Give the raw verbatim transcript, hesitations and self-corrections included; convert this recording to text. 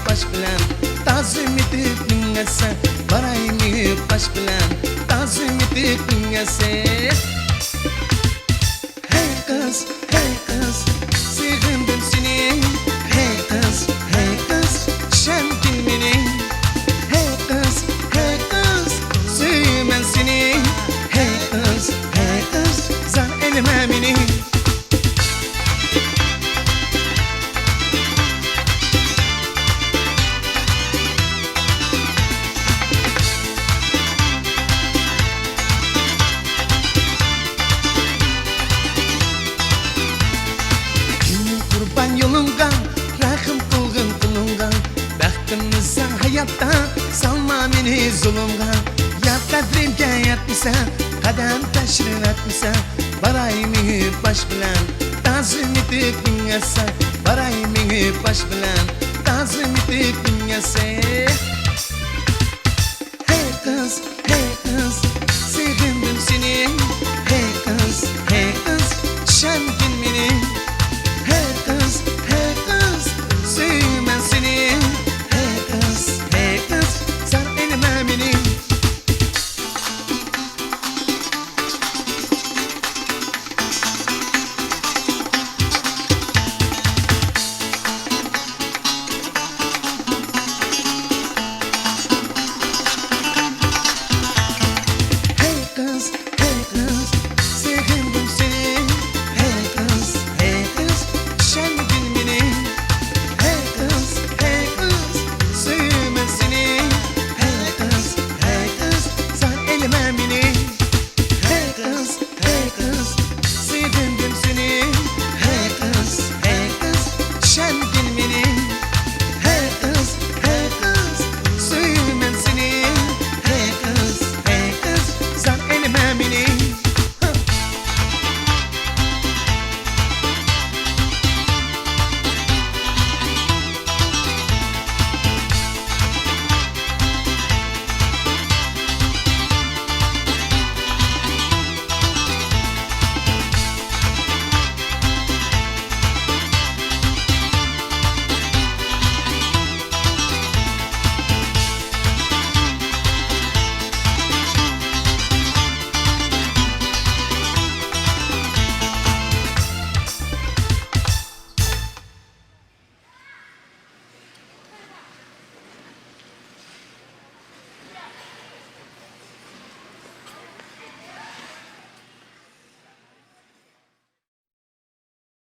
باش بىلەن تازا مىتىك مىڭەسسە، باراي مېڭىپ باش بىلەن تازا مىتىك مىڭەسسە. ھەي قىز، ھەي قىز، سېغىندىم سېنى. ھەي قىز، ھەي قىز، ئىشەنگىن مېنى. ھەي قىز، ھەي قىز، سۆيىمەن سېنى. ھەي قىز، ھەي قىز، زار ئەيلىمە مېنى. قۇربان يولۇڭغا، رەھىم قىلغىن قۇلۇڭغا. بەختىمنى سەن ھاياتتا، سالما مېنى زۇلۇمغا. يار قەدرىمگە يەتمىسە، قەدەم تەشرىپ ئەتمىسە، باراي مېڭىپ باش بىلەن تازا مىتىك مىڭەسسە، باراي مېڭىپ باش بىلەن تازا مىتىك مىڭەسسە. ھەي قىز،